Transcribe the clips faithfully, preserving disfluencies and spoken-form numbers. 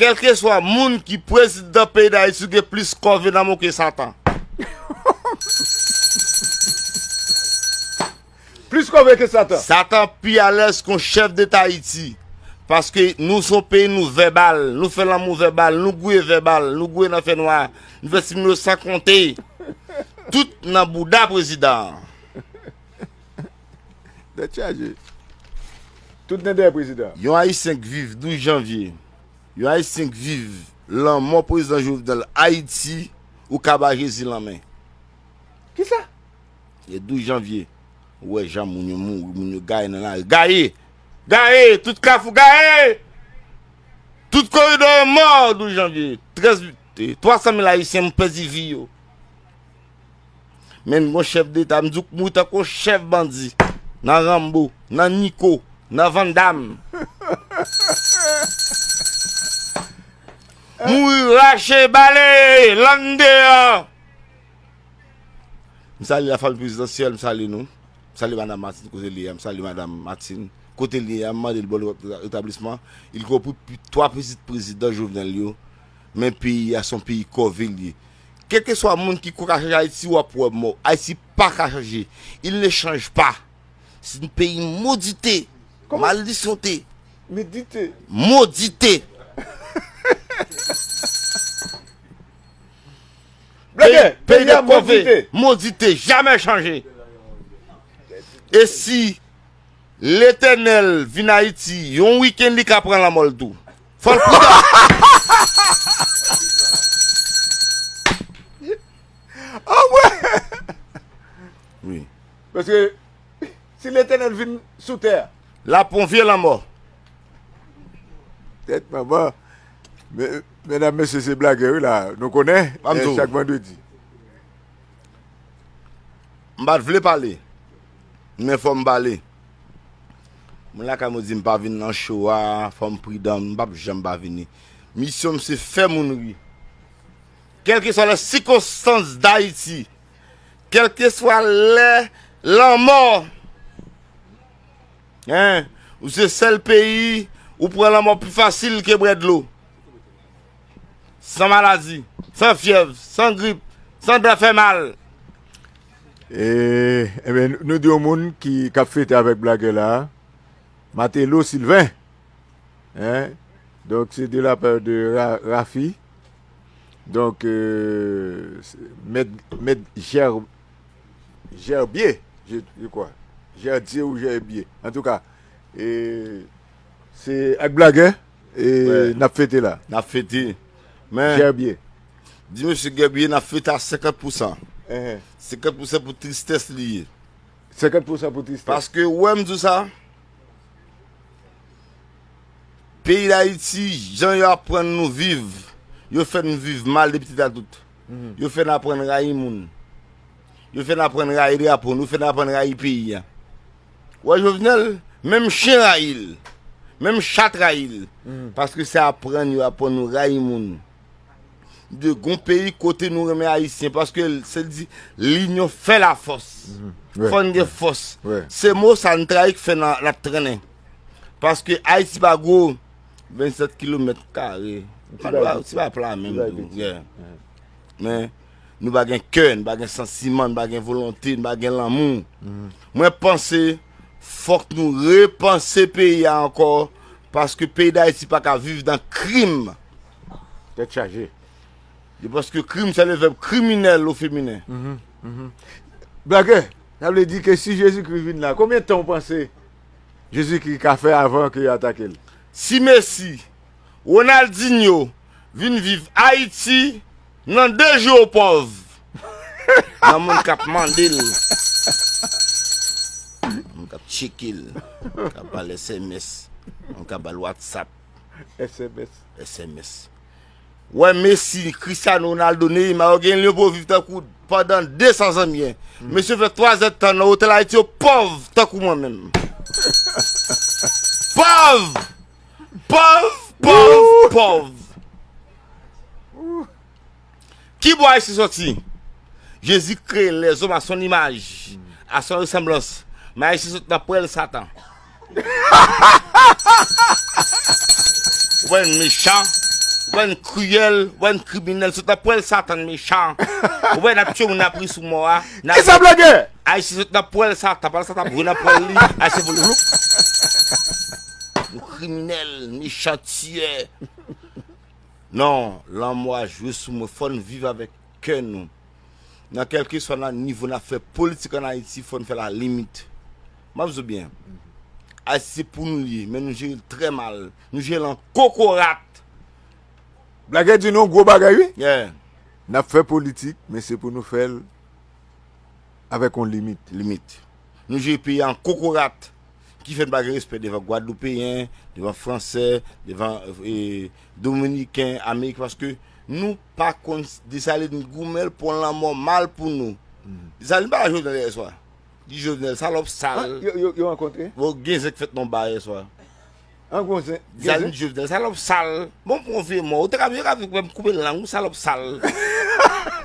Kèlkeswa moun ki prezidan peyi Dayiti, ou gen plis kòve nan men w ke Satan. Plis kòve ke Satan. Satan pi alèz ke yon chèf deta Ayiti. Paske nou se yon peyi nou vèbal, nou fè lanmou vèbal, nou gouye vèbal, nou gouye nan fènwa, nou fè ti moun yo san konte. Tout nan bouda prezidan an. Tèt chaje. Tout nan dèyè prezidan. Yon Ayisyen k viv douz janvye, yon Ayisyen k viv lanmò prezidan Jovenel Ayiti, ou ka ba Jezi lanmen. Kisa? E douz janvye, ou wè jan moun yo mouri, moun yo gaye nan lari. Gaye! Gaye! Tout kafou gaye! Tout koridò yo mò douz janvye. Trèz, twa san mil Ayisyen pèdi vi yo. Men n gon chèf deta, m di w k mouri tankou yon chèf bandi. Nan Ranbo, nan Niko, nan Van Damme. Mouri rache, bale, lang deyò. M salye lafanmi prezidansyèl, m salye nou. M salye madanm Martine kote li ye a, m salye madanm Martine kote li ye a, m mande l bòn retablisman. Li konpri twa pitit prezidan Jovenel yo, men peyi a se yon peyi kòve l ye. Kèlkeswa moun ki kwè ka chanje Ayiti, w ap wè mò. Ayiti pa ka chanje. Il ne change pas. C'est un pays maudité, malditionté, modite. Blagè, peyi a modite. Modite, jamè chanje. E si Letènèl vin Ayiti, yon wikenn li ka pran lanmò l tou. Fò l pridan. Anmwey! Wi. Paske si Letènèl vin sou tè a. L ap pran vye lanmò. Tèt manman. Medam, mesye, se blagè wi la. Nou konnen, chak vandredi. M pa t vle pale, men fò m pale. Moun lakay mwen di m pa vin nan show a, fò m pridan, m p ap janm pa vini. Misyon m se fè moun ri. Kèlkeswa lè sikonstans Dayiti, kèlkeswa lè lanmò, en, ou se sèl peyi ou pran lanmò pi fasil ke bwè dlo. San maladi, san fyèv, san grip, san dan fè mal. E, ebyen, nou di yon moun ki k ap fete avèk blagè la, Matelo Sylvain. Hein? Donc, c'est de la part de Ra- Rafi. Donc, euh, c'est Maître, Maître Ger- Gerbier, je, je crois. Gerdier ou Gerbier. En tout cas, e, se ak blagè e n ap fete la. N ap fete. Men, Gerbier. Di mesye Gerbier n ap fete a senkant pousan. Senkant pousan pou tristès li ye. Senkant pousan pou tristès. Paske ou wè m di w sa, peyi Dayiti, jan yo aprann nou viv, yo fè n viv mal depi ti tatout. Yo fè n aprann rayi moun. Yo fè n aprann rayi drapo n, yo fè n aprann rayi peyi a. Ou wè Jovenel, menm chen rayi l, menm chat rayi l. Paske se aprann yo aprann nou rayi moun. De gon peyi kote nou renmen Ayisyen, paske se l di, linyon fè lafòs. Fò n gen fòs. Se mo sa n trayi k fè n ap trennen. Paske Ayiti pa gwo, vennsèt kilomèt kare. Ti bagay piti. Ti bagay pla menm tou. Men, nou pa gen kè, nou pa gen santiman, nou pa gen volonte, nou pa gen lanmou. Mwen panse, fòk nou repanse peyi a ankò, paske peyi Dayiti pa ka viv nan krim. Tèt chaje. E paske krim, se le vèb kriminèl o feminen. Blagè, sa vle di ke si Jezikri vin la, konbyen tan w panse Jezikri ka fè avan ke yo atake l? Si Mesi, Ronaldinho, vin viv Ayiti, nan de jou yo pòv. Nan moun k ap mande l. Moun k ap tcheke l. K ap ba l S M S. Moun k ap ba l WhatsApp. S M S. S M S. Wè Messi, Cristiano Ronaldo, Neymar, yo gen lyon pou yo viv tankou pandan de san zanmi. Mesye fè twa zèdtan nan otèl Ayiti, yo pòv tankou mwen menm. Pòv! Pòv! Pòv! Pòv! Ki bò Ayisyen sòti? Jezi kreye lèzòm a son imaj, a son resanblans. Men Ayisyen sot nan pwèl Satan. Ou wè n mechan, Ou wè n kriyèl, ou wè n kriminèl, sot nan pwèl Satan mechan. Ou wè n ap tchwe moun, n ap ri sou mò a. N ap Kisa blagè? Ayisyen sot nan pwèl Satan, pral Satan ap jwe nan pwèl li. Ayisyen vole loup. Nou kriminèl, mechan, tiyè. Non, lanmò a jwe sou mwen, fò n viv avèk kè nou. Nan kèlkeswa nan nivo n ap fè politik ann Ayiti, fò n fè lalimit. M ap di w byen. Ayiti se pou nou li ye, men nou jere l trè mal. Nou jere l an kokorat. Blagè di nou gwo bagay, wi. Yeah. N ap fè politik, men se pou nou fè l avèk yon limit. Limit. Nou jere peyi a an kokorat. Ki fè n pa gen respè devan Gwadloupeyen, devan Fransè, devan, e, Dominiken, Ameriken, paske nou pa konn Desalin goumen l pou yon lanmò mal pou nou. Desalin pa Jovenel yè swa. Di Jovenel, salòp sal. Ah, yo, yo, yo rankontre? Bon, gen zen k fèt nan ba yè swa. An gwo zen. Desalin di Jovenel, salòp sal. Bon, pou yon vye mò. Ou te ka vin, ka vin koupe lang ou, salòp sal.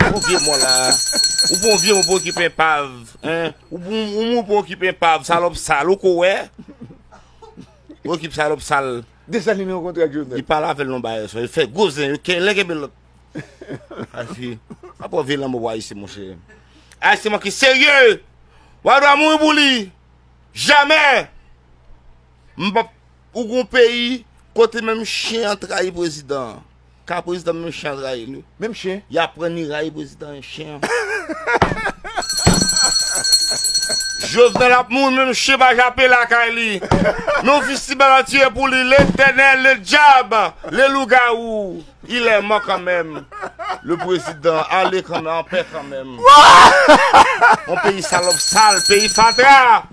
Bon vye mò la. Ou pou yon vye mò pou okipe enpav. Hein? Ou pou, ou pou okipe enpav, salòp sal. Ou ko wè? Ou okipe salòp sal. Desalin rankontre ak Jovenel. Li pale avè l nan ba yè swa. Yo fè gwo zen. Yo ken, len kenbe lòt. Afi. Pa pran vye lanmò pou Ayisyen, monchè. Ayisyen manke serye. W a dwa mouri pou li. Jamè. M p ap, ou gon peyi kote menm chen an trayi prezidan an. Ka prezidan menm chen an trayi l wi. Menm chen? Y aprann li rayi prezidan an, chen an. Jovenel ap mouri, menm chen pa jape lakay li. Non, fistibal an tire pou li, Letènèl, le dyab, le lougawou. Il est mort quand même. Le président, allez quand même, en paix quand même. Yon peyi salòp sal, peyi fatra,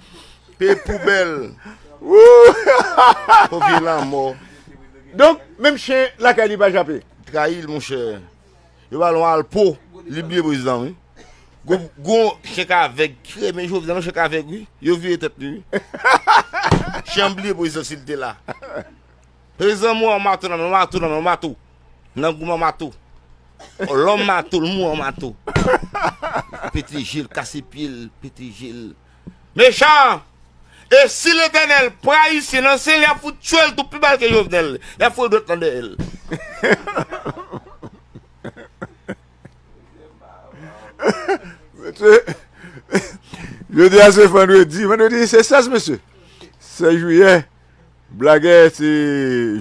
peyi poubèl. Pou vye lanmò. Donk, menm chen lakay li pa jape. Trayi l, monchè. Yo ba l yon alpo, li bliye prezidan, wi. Gon, gon chen k avèg, ki renmen Jovenel, yon chen k avèg, wi. Yo vire tèt li, wi. Chen an bliye prezidan si l te la. Prezidan mouri an mato nan men, mato nan men, mato. Nan goumen mato. Lòm mato, l mouri an mato. Pete je l, kase pye l, pete je l. Mechan! E si Letènèl pran Ayisyen nan, se li y ap fout tchwe l tou pi mal ke Jovenel. Y ap foure dwèt nan dèyè l. Mesye, jodi a se vandredi. Vandredi se sèz, mesye. Sèz jiyè. Blagè, se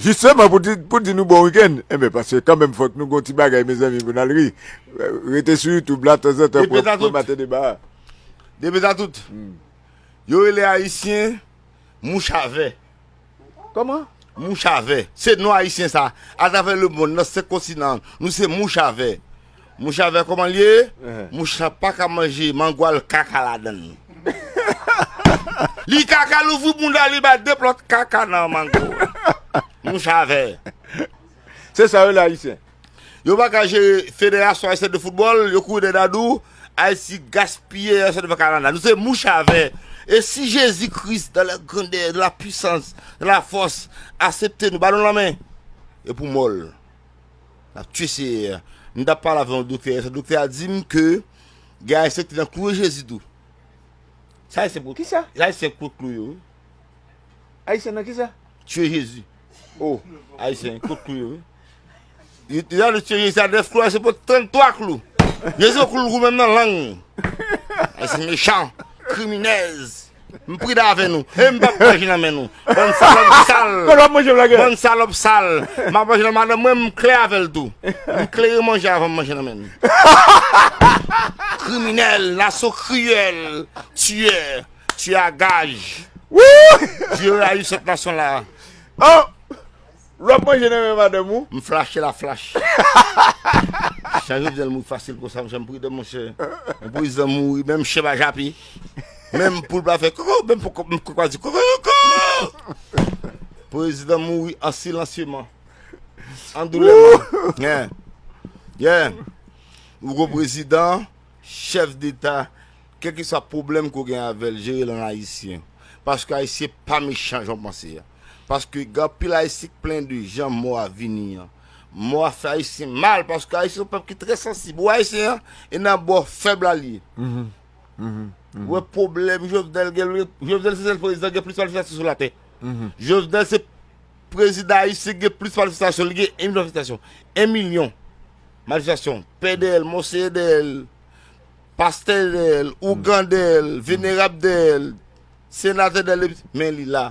jisteman pou di, pou di nou bon wikenn. Enben, paske kanmenm fòk nou gon ti bagay, mezanmi, pou n al ri. Rete sou YouTube la, tanzantan, pou, pou maten deba. Depi sa tout. Yo rele Ayisyen mouch a vè. Kòman? Mouch a vè. Se non Ayisyen sa. Atravè lemonn, nan senk kontinan, nou se mouch a vè. Mouch a vè kòman l ye? Mouch la pa ka manje mango a, l kaka ladan l. Li kaka, l ouvri bounda, li bay de plòt kaka nan mango. Mouch a vè. Se sa yo rele Ayisyen. Yo pa ka jere Federasyon Ayisyèn de Foutbòl, yo kouri dèyè Dadou, Ayiti gaspiye, Ayiti devan Kanada. Nou se mouch a vè. E si Jezi Kris, dans la grandeur, dans la puissance, dans la force, aksepte nou, ba nou lanmen, e pou mò l. N ap tchwe Seyè a. M t ap pale avè yon doktè yè, doktè a di m ke gen Ayisyen ki te nan klouwe Jezi tou. Sa Ayisyen pou, kisa? Ayisyen pou klouwe yo, wi. Ayisyen nan kisa? Tchwe Jezi. Oh. Ayisyen, kot klou yo, wi. Yo, yo ale tchwe Jezi a nèf klou, Ayisyen pot tranntwa klou. Jezi klou l gou menm nan lang. Ayisyen mechan, kriminèz. M prida avè nou. E m p ap manje nan men nou. Bann salòp sal. Kòman w ap manje blagè? Bann salòp sal. M ap manje nan madanm mwen, m klè avè l tou. M klere manje avan m manje nan men nou. Kriminèl, nasyon kriyèl, tiyè. Tu as gage. Wouy! Dieu rayi cette nation-là. Oh! L ap manje nan men madanm ou? M flache la flache. Jan Jovenel mouri fasil konsa, monchè, m pridan, monchè. Yon prezidan mouri, menm chen pa jape. Menm poul pa fè koko, menm poko, menm koko pa di kokoroko. Prezidan mouri an silansyeman. An doulèman. Yeah. Yeah. Ou gon prezidan, chèf deta, kèlkeswa pwoblèm ke w gen avè l, jere l an ayisyen. Paske ayisyen pa mechan jan w panse a. Paske gen anpil ayisyen k plenyen de jan mò a vini an. Mò a fè ayisyen mal, paske ayisyen se yon pèp ki trè sansib. Ou ayisyen an, e nan bò fèb la li ye. Ou wè pwoblèm Jovenel gen, Jovenel se sèl prezidan gen plis manifestasyon sou latè. Jovenel se Prezidan ayisyen gen plis manifestasyon, li gen en milyon manifestasyon. En milyon manifestasyon. Pè dèyè l, monseyè dèyè l, pastè dèyè l, ougan dèyè l, venerab dèyè l, senatè dèyè l, men li la.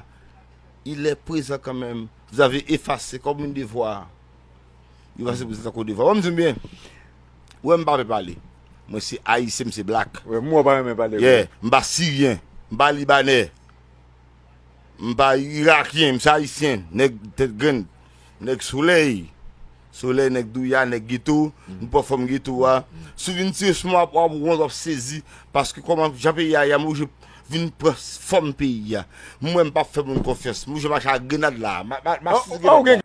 Il est présent quand même. Vous avez effacé comme un devoir. Li pase pou sa tankou devwa. Bon, m di w byen. Ou wè, m pa vle pale. Mwen se ayisyen, m se black. Wè, mwen pa renmen pale. Yeah, m pa siryen, m pa libanè, m pa irakyen, m se ayisyen, nèg tèt grenn, nèg solèy, solèy, nèg douya, nèg geto, m pran fòm geto a. Si w vin tire sou mwen, w ap wont, w ap sezi, paske kòman jan peyi a ye a, m oblije vin pran fòm peyi a. Mwen, m p ap fè moun konfyans. M oblije mache ak grenad la. Ma, ma, ma, Oh, oh, ou gen